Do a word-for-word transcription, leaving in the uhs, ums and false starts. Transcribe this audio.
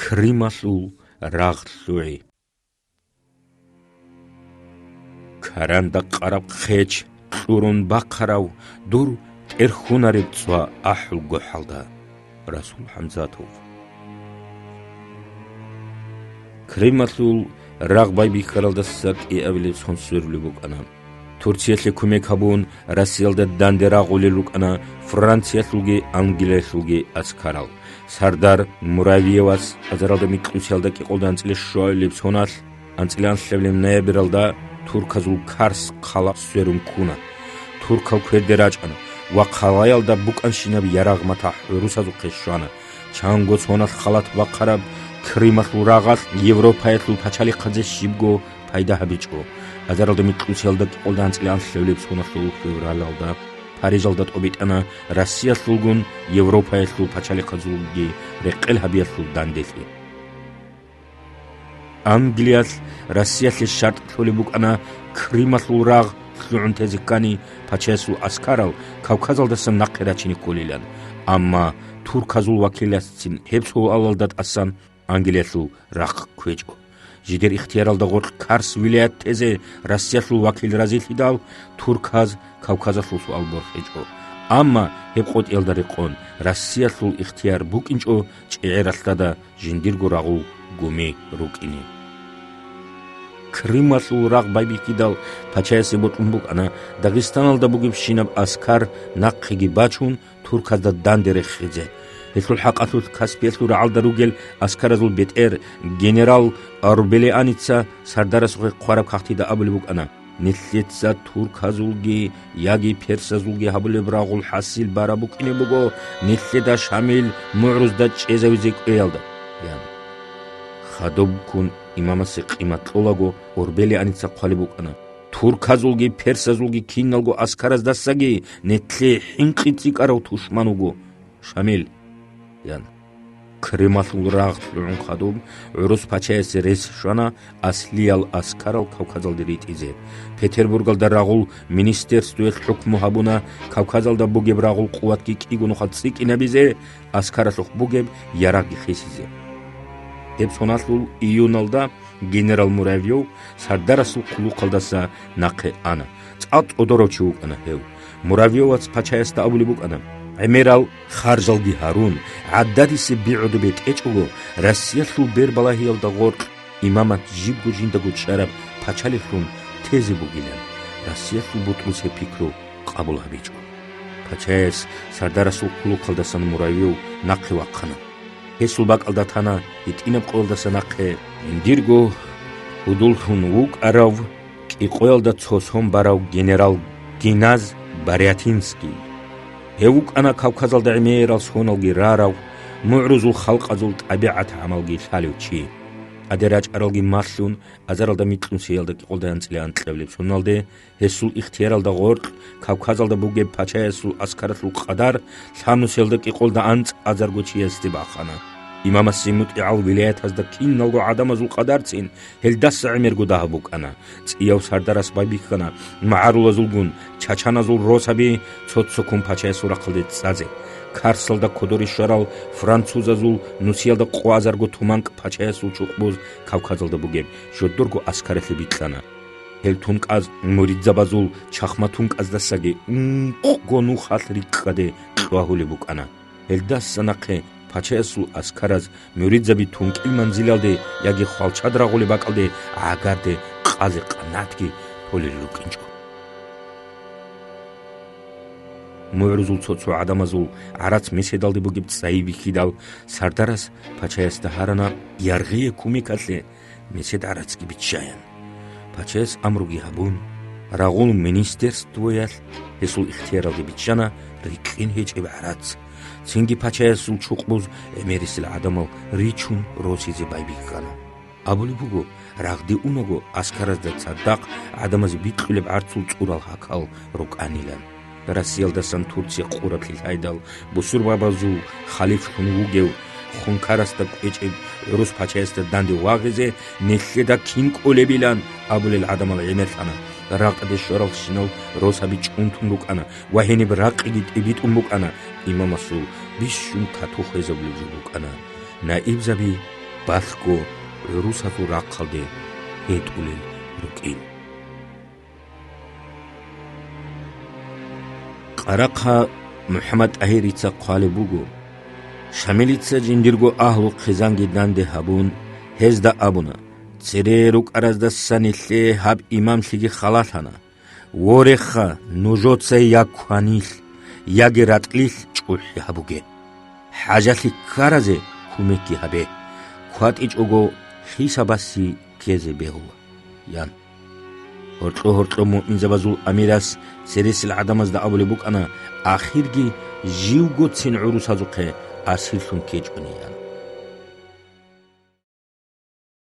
Крымалъул рагъ лъугӀи. Каранда къараб хъеч кьурун бахъарав дур тӀерхьунареб цӀва ахӀул гохӀалда. Расул ХӀамзатов. Крымалъул рагъ байбихьаралдаса кӀиабилеб сон сверулеб букӀана. Турциялъе кумек гьабун, Россиялда данде рагъулел рукӀана Франциялъулги Англиялъулги аскарал. Сардар Муравьевас азаралда микьусиялда кӀикъолда анцӀила щуабилеб соналъ, анцӀила анлъабилеб ноябралда турказул Карс хъала сверун ккуна. Туркал кверде рачӀана ва хъалаялда букӀанщинаб ярагъ-матахӀ гӀурусазухъе щвана. Чанго соналъ халат бахъараб Крымалъул рагъалъ Европаялъул пачалихъазе щибго пайда гьабичӀо. Азаралда микьусиялда кӀикъолда анцӀила анлъабилеб соналъул февралалда Парижалда тӀобитӀана Россиялъулгун Европаялъул пачалихъазулги рекъел гьабиялъул данделъи. Англиялъ Россиялъе шартӀ лъолеб букӀана Крымалъул рагъ лъугӀун тезе ккани, пачаясул аскарал Кавказалдасан нахъе рачине кколилан. Амма турказул вакиласцин гьеб суалалда тӀасан Англиялъул рахъ кквечӀо. Жидер ихтияралда гъоркь Карс вилаят тезе Россиялъул вакил разилъидал, турказ Кавказалъул суал борхичӀо. Амма гьеб къотӀиялда рекъон, Россиялъул ихтияр букӀинчӀо чӀегӀералъада жиндирго рагъул гуми рукӀине. Крымалъул рагъ байбихьидал пачаясе бокьун букӀана Дагъистаналда бугебщинаб аскар нахъеги бачун, турказда данде рехизе. Гьелъул хӀакъалъулъ Каспиялъул рагӀалда ругел аскаразул бетӀер генерал Орбелианица сардарасухъе хъвараб кагътида абулеб букӀана: «Нилъеца турказулги яги персазулги гьабулеб рагъул хӀасил бараб букӀине буго нилъеда Шамил мугӀрузда чӀезавизе кӀвеялда», – ян. Хадубккун имамасе къимат кьолаго Орбелианица хъвалеб букӀана: «Турказулги персазулги киналго аскараздасаги нилъее хӀинкъи цӀикӀкӀарав тушман вуго Шамил», – ян. Крымалъул рагъ лъугӀун хадуб, гӀурус пачаясе рес щвана аслиял аскарал Кавказалде ритӀизе. Петербургалда рагъул министерствоялъ хӀукму гьабуна Кавказалда бугеб рагъул къуватги кӀиго нухалъ цӀикӀкӀинабизе, аскаралъухъ бугеб ярагъги хисизе. Гьеб соналъул июналда генерал Муравьев сардарасул хъулухъалдаса нахъе ана. ЦӀакъ цӀодорав чи вукӀана гьев. Муравьевац пачаясда абулеб букӀана: «ГӀемерал харжалги гьарун, гӀададисеб би гӀодобе тӀечӀого, Россиялъул бербалагьиялда гъоркь имамат жибго жиндаго чӀараб пачалихълъун тезе бугилан, Россиялъул бутӀрус гьеб пикру къабул гьабичӀо». Пачаяс сардарасул хъулухъалдасан Муравьев нахъе вахъана. Гьесул бакӀалда тана гьитӀинаб къоялдаса нахъе жиндирго гьудуллъун вукӀарав, кӀикъоялда цо сон барав генерал Геназ Барятинский. Гьев вукӀана Кавказалда гӀемерал соналги рарав, мугӀрузул халкъазул тӀабигӀат-гӀамалги лъалев чи. ТӀаде рачӀаралги малъун, азаралда микьнусиялда кӀикъолда анцӀила анкьабилеб соналде, гьесул ихтияралда гъоркь Кавказалда бугеб пачаясул аскаралъул къадар лъабнусиялда кӀикъолда анцӀазарго чиясде бахъана. Имамасе мутӀигӀал вилаятазда киналго гӀадамазул къадарцин гьелдаса гӀемерго дагьаб букӀана. ЦӀияв сардарас байбихьана магӀарулазулгун чачаназул росаби цо-цоккун пачаясул рахъалде цӀазе. Карсалда кодоре щварал французазул нусиялда къоазарго туманкӀ пачаясул чукъбуз Кавказалда бугеб жодорго аскаралъе бикьана. Гьел тункӀаз муридзабазул чахма тункӀаздасаги ункъго нухалъ рикӀкӀаде кьвагьулеб букӀана. Гьелдаса нахъе пачаясул аскараз муридзаби тункӀил манзилалде яги хвалчад рагъулеб бакӀалде гӀагарде къазе къанатги толел рукӀинчӀо. МугӀрузул цо-цо гӀадамазул гӀарац меседалде бугеб цӀайи бихьидал, сардарас пачаясда гьарана яргъие кумекалъе месед гӀарацги биччаян. Пачаяс амруги гьабун, рагъул министерствоялъ гьесул ихтияралде биччана рикӀкӀин гьечӀеб гӀарац. Цинги пачаясул чукъбуз гӀемерисел гӀадамал ричун росизе байбихьана. Абулеб буго, рагъде унаго аскаразда цадахъ гӀадамазе бикьулеб гӀарцул цӀурал гьакал рукӀанилан. Россиялдасан Турция къураблъи лъайдал, бусурбабазул халифлъун вугев Хункарасда кӀвечӀеб гӀурус пачаясда данде вагъизе нилъеда кин кӀолебилан абулел гӀадамал гӀемерлъана. Рагъде щваралщинал росаби чӀунтун рукӀана ва гьениб ракъиги тӀибитӀун букӀана. Имамасул бищун тату хвезабулеб жо букӀана. Наибзаби балъго гӀурусазул рахъалде гьетӀулел рукӀин. Къарахъа МухӀаммад ТӀагьирица хъвалеб буго, Шамилица жиндирго агьлу хъизанги данде гьабун, гьезда абуна: «Цере рукӀараздаса нилъее гьаб имамлъиги халалъана. Вореха, нужеца я кванилъ, яги ратӀлилъ чӀухӀи гьабуге. ХӀажалъи ккаразе кумекги гьабе. КватӀичӀого хисабасе ккезе бегьула», – ян. Гьоркьо-гьоркьо муъминзабазул амирас цересел гӀадамазда абулеб букӀана, ахирги живгоцин гӀурусазухъе асирлъун ккечӀони, ян.